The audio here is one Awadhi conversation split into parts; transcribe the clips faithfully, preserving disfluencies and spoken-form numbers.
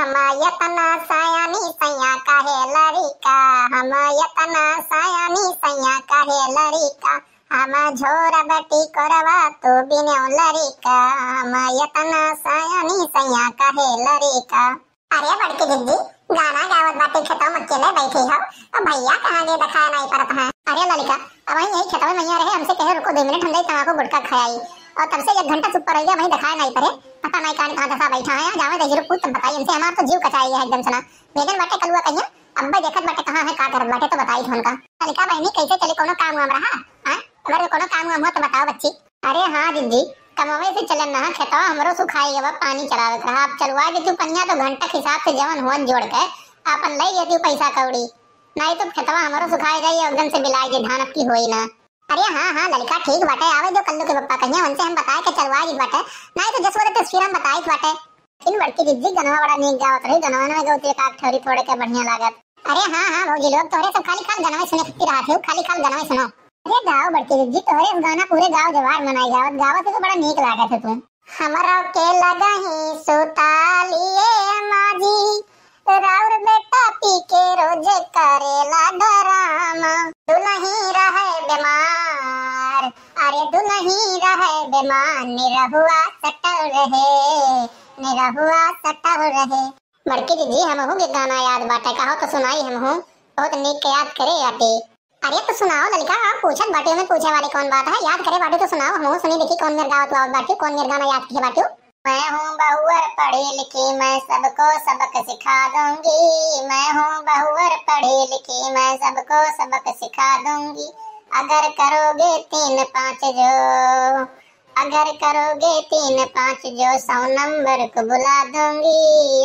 हम यतना सयानी सैया काहे लड़िका, हम यतना सयानी सैया काहे लड़िका, हम झोरब टिकोरवा तू बिनेव लड़िका, हम यतना सयानी सैया काहे लड़िका। अरे बड़की जिज्जी, गाना गावत बाटे, खेतवा में अकेले बैठी हो, अब भैया कहाँ गए, देखाए नाई परत हैं। अरे ललिका, अब वहीं यही खेतवा में मैया रहे, हमसे कहे रुको दो मिनट, हम जाई तमाकू गुटखा खाई, और तब से एक घंटा चुप रह गया, वहीं देखाए नाई परे, पता नाई कहाँ, कहाँ दसा बैठा है, जावे दहिजरू पूत तब बताई इनसे, हमार तो जीव कचाई है एकदम से ना। भेजन बाटे कलुआ कहिया, अब्बे देखत बाटे कहाँ है, का करत बाटे तो बताई हमका। ललिका बहनी कैसे चली, कोनो काम वाम रहा? हाँ, अगर कोनो काम वाम हो तो बताओ बच्ची। अरे हाँ जिज्जी, कमवे से चलन ना, खेतवा हमरो सुखाई गवा, पानी चलावे के रहा। अब चलवा दे तू पनिया तो घंटा के हिसाब से जवन हुअन जोड़ के आपन ले लेती पैसा कौड़ी, नहीं तो खेतवा हमरो सुखाई जाई, एकदम से बिलाई जे धान अब की होई ना। अरे हाँ हाँ ललिका ठीक बाटे, आवे जो कल्लू के पप्पा कहिया उनसे हम बताए के चलवा दी बाटे, नहीं तो जसवत तस्वीर हम बताई बाटे। इन बड़की जिज्जी गनवा बड़ा नीक गावत रही, गनवा में गौती एक आध ठौरी थोड़े के बढ़िया लागत। अरे हाँ हाँ भौजी लोग, तोहरे सब खाली खाल गनवे सुने खातिर रहत हो, खाली खाल गनवे सुनो। अरे गाओ बड़की जिज्जी, तोहरे गाना पूरे गाँव जवार मनाई गावत, गावत तो बड़ा नीक लागत है तू। हमरा के लगही सुता लिए माजी, राउर बेटा पी के रोज करेला डरामा। दुलही रहे बीमार, अरे दुलही रहे बीमार, निरहुआ सटल रहे, निरहुआ सटल रहे। बड़की जिज्जी, हमहू के गाना याद बाटे, कहो तो सुनाई हमहू, बहुत नीक के याद करे आटे। अरे तो सुनाओ ललिका, आप पूछत बाटे में पूछे वाली कौन बात है, याद करे बाटे तो सुनाओ, हमहू सुनी देखी कौन मेर गावत आवत बाटे, कौन मेर गाना याद किए बाटे। मैं हूँ बहुअर पढ़ी लिखी, मैं सबको सबक सिखा दूंगी। मैं हूँ बहुअर पढ़ी लिखी, मैं सबको सबक सिखा दूंगी। अगर करोगे तीन पाँच जो, अगर करोगे तीन पाँच जो, सौ नंबर को बुला दूंगी।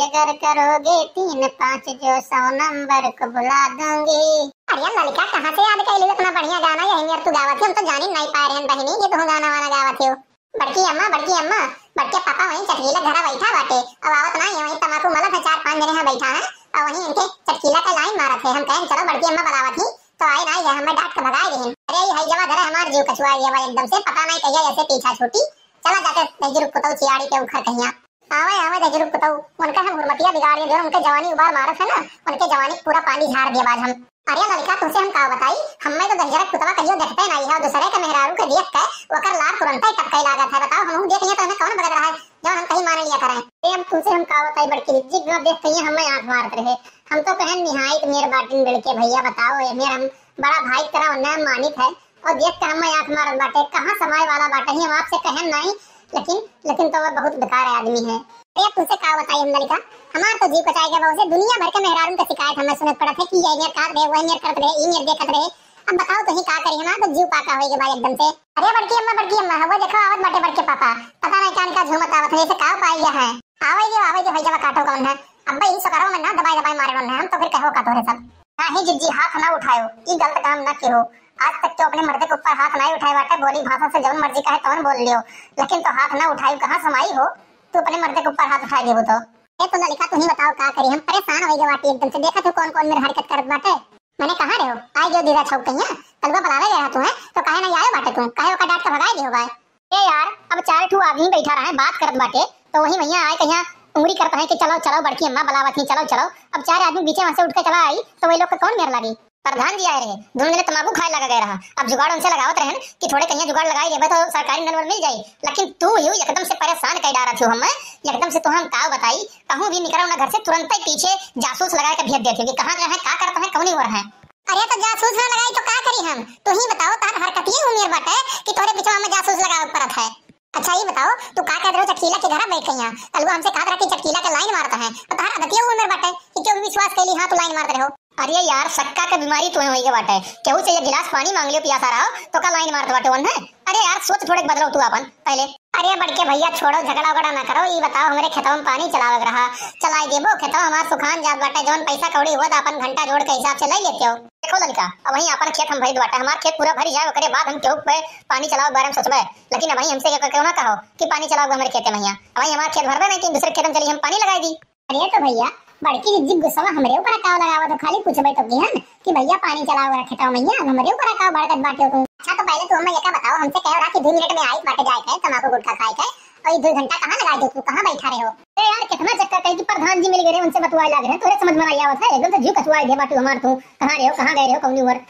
अगर करोगे तीन पाँच जो, सौ नंबर को बुला दूंगी। अरे ललिका, कहाँ से याद कैलू इतना बढ़िया गाना? यही मेर तू गावत हो, हम तो जानी नहीं पाए रहन बहिनी कि तू गाना वाना गावत हो। बड़की अम्मा, बड़की अम्मा, बड़के पापा वहीं चटकीला घरा बैठा बाटे, अब आवत ना है, वहीं तमाकू मलत है, चार पांच जने यहाँ बैठा है, और वहीं इनके चटकीला का लाइन मारत है। हम कहें चलो बड़की अम्मा बुलावत ही, तो आए ना है, हमें डांट के भगाए रहे। अरे ये है जवा धरे हमार जीव कछुआ गया बा एकदम से, पता नहीं कहिया ऐसे पीछा छूटी। चला जाते दहिजरू पुतऊ चियाड़ी के उखर कहिया। आवे आवे दहिजरू पुतऊ, उनका हम हुरमतिया बिगाड़ दिए, जो उनके जवानी उबार मारत है ना, उनके जवानी पूरा पानी झाड़ दिया बाज हम। अरे ललिका, तुमसे हम का बताई, हमें तो दहिजरा पुतवा कहियो देखते नहीं है, दूसरे के मेहरारू के देख के ओकर लार तुरंते टपके लागत है। बताओ, हम देख लिए तो हमें कौन बगत रहा है, जो हम कहीं मान लिया करें। अरे अब तुमसे हम का बताई बड़की जिज्जी, जो देख के हमें आंख मारत रहे। हम तो कहन निहायत मेर बाटिन बिड़के भैया, बताओ ये मेर हम बड़ा भाई तरह उन्हें मानित है, और देख के हमें आंख मारत बाटे, कहाँ समाए वाला बाटे ही, हम आपसे कहन नहीं, लेकिन, लेकिन तो वह बहुत बेकार आदमी है। अरे अब तुमसे का बताई हम ललिका, हमार तो जीव कचाए के बहुत से दुनिया भर के मेहरारून के शिकायत हमें सुनत पड़त है कि ये नियर काट रहे, वही नियर करत रहे, ई नियर देखत रहे। अब बताओ तो ही का करी, हमार तो जीव पाका होई के बा एकदम से। अरे बड़की अम्मा, बड़की अम्मा, वो देखो आवत बाटे बड़के पापा, पता नहीं कान का झूमत आवत है, जैसे काव पाई गया है। आवे जो, आवे जो, भैया काटो कौन है? अब्बा इन सकरों में ना दबाई दबाई मारे रहन है, हम तो फिर कहो का तोरे सब। नहीं जिज्जी, हाथ ना उठायो, ई गलत काम ना कियो। आज तक तो अपने मर्दे के ऊपर हाथ नहीं उठाए बाटे, बोली भाषा से जौन मर्जी कहे तौन बोल लियो, लेकिन तो हाथ ना उठायो, कहाँ समाई हो तू अपने मर्दे के ऊपर हाथ उठाए देबो तो। ए तो ललिका, तू ही बताओ का करी, हम परेशान हो गए बाटी एकदम से। देखत हो कौन कौन मेरे हरकत करत बाटे। मैंने कहाँ रहो, आई गयो दीदा छौक कहिया, कलुआ बुलावे गया तू है तो काहे नहीं आयो बाटे तू, काहे ओका डांट के भगाए दियो बाय। ए यार, अब चार ठू आदमी बैठा रहे, बात करत बाटे, तो वही भैया आए कहिया उंगली करत है कि चलो, चलो, बड़की अम्मा बुलावत ही, चलो, चलो। अब चार आदमी बीचे में से उठ के चला आई, तो वही लोग के कौन मेर लागी? प्रधान जी आए रहे, दोनों जने तमाकू खाए लगा गए रहा। अब जुगाड़ उनसे लगावत रहन कि थोड़े कहिया जुगाड़ लगाई लेबे तो सरकारी नल वल मिल जाई, लेकिन तू ही एकदम से परेशान कर डारा थी हमें, एकदम से तो हम का बताई, कहूँ भी निकलो ना घर से, तुरंत ही पीछे जासूस लगा के भेज देती हो कि कहाँ गए हैं, का करते हैं, कौन ही हो रहा है। अरे तो जासूस ना लगाई तो का करी हम? तू ही बताओ, तार हरकतिये उम्र बाटे कि तोरे पिछवा में जासूस लगावे के पड़त है। अच्छा ये बताओ, तू का कहत रहो चटकीला के घरा बैठ के यहाँ? कलुआ हमसे कहत रहा कि चटकीला के लाइन मारता है, तो तार आदतिये उम्र बाटे कि क्यों भी विश्वास कैली, हाँ तू लाइन मारत रहो। अरे यार, सक्का के बीमारी तुम्हें होई के बाटे, केहू से एक गिलास पानी मांग लियो पियासा रहो तो का लाइन मारत बाटे ओन्हे? अरे यार, सोच थोड़े बदलो तू अपन पहले। अरे बड़के भैया, छोड़ो, झगड़ा उगड़ा ना करो। ई बताओ, हमरे खेतवा में पानी चलावे के रहा, चलाई देबो। खेतवा हमार सुखान जात बाटे, जौन पैसा कौड़ी हुआ तो अपन घंटा जोड़ के हिसाब से ले लेते हो। देखो लड़का, अब वहीं अपन खेत हम भरित बाटे, हमार खेत पूरा भरी जाए, ओकरे बाद हम केहू पे पानी चलावे के बारे में सोचबे, लेकिन अब वहीं हमसे के-, केहू ना कहो कि पानी चलाओ हमरे खेते में। अब वहीं हमार खेत भरबे नहीं कि दूसरे खेत में चली हम पानी लगाई दी। अरे तो भैया, बड़की जिज्जी गुस्सा हमरे ऊपर काव लगावत हो, खाली पूछबे तो किहन कि भैया पानी चलाओ खेतवा में, अब हमरे ऊपर काव भड़कत बाटे हो तू। अच्छा तो पहले तू हमें ये का बताओ, हमसे कहो रहा कि दो मिनट में आई बाटे जाए के तमाकू गुटखा खाए के, अरे दो घंटा कहाँ लगाए दे तू, कहाँ बैठा रहे हो? अरे यार, कितना चक्कर कही कि प्रधान जी मिल गए रहे, उनसे बतुआए लाग रहे हैं, तोरे समझ में नहीं आवत है, एकदम से जिउ कचुआए दे बाटू हमार तू, कहाँ रहे हो, कहाँ गए रहे हो, कौनी ओर?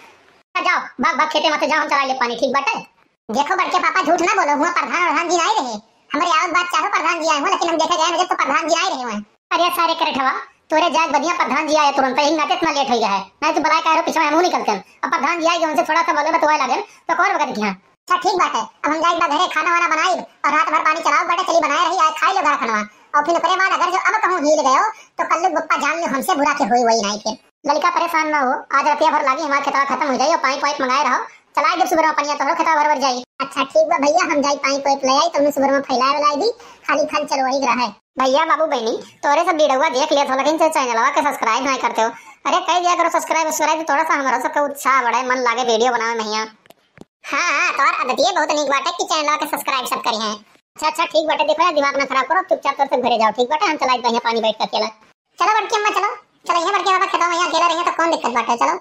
जाओ, भाग भाग खेते में से जाओ, हम चला ले पानी, ठीक बाटे? देखो बड़के पापा, झूठ ना बोलो, हुआ प्रधान प्रधान जी नहीं रहे, हमरे आवत बात चाहो प्रधान जी आए हो, लेकिन हम देखे गए नजर तो प्रधान जी नहीं रहे हुए। अरे सारे करेठवा, तोरे जाए बदिया प्रधान जी आए तुरंत, यही नाते इतना लेट हो गया है, नहीं तो बुलाए कह रहे पीछे हम निकलते हैं। अब प्रधान जी आए, उनसे थोड़ा सा बोले बतुआए लागे, तो कौन वक्त किया? अच्छा ठीक बात है, अब हम जाए बा घरे, खाना वाना बनाई और रात भर पानी चलाओ बाटे, चली बनाए रही, आए खाई लो घर खाना, और फिर ओकरे बाद अगर जो अब कहूँ हिल गयो तो कल्लू बप्पा जान लो हमसे बुरा के होई वही नहीं फिर। लड़का परेशान ना हो, आज रतिया भर लागी हमार खेतवा खत्म हो जाई और पाइप वाइप मंगाए रहो, चलाए देब सुबह में पनिया तोहरो खेतवा भर भर जाई। अच्छा ठीक बा भैया, हम जाई पाइप वाइप ले आई, तुमने सुबह में फैलाए वाला दी, खाली खाली चलो वही रहे। भैया बाबू बहनी, तोरे सब वीडियोवा देख लेत हो, लेकिन से चैनलवा के सब्सक्राइब नहीं करते हो। अरे कह दिया करो सब्सक्राइब, सब्सक्राइब, थोड़ा सा हमरो सबके उत्साह बढ़े, मन लागे वीडियो बनावे में हिया। हाँ हाँ, तोर आदतिये बहुत नीक बाटे कि चैनलवा के सब्सक्राइब सब करी हैं। अच्छा अच्छा ठीक बाटे, देखो यार दिमाग ना खराब करो, चुपचाप तोर से घरे जाओ, ठीक बाटे? हम चलाइत बा हिया पानी बैठ के अकेला। चलो बड़की अम्मा चलो, चलो यहाँ बड़की बाबा खेतवा में यहाँ अकेला रहिए तो कौन दिक्कत बाटे, चलो।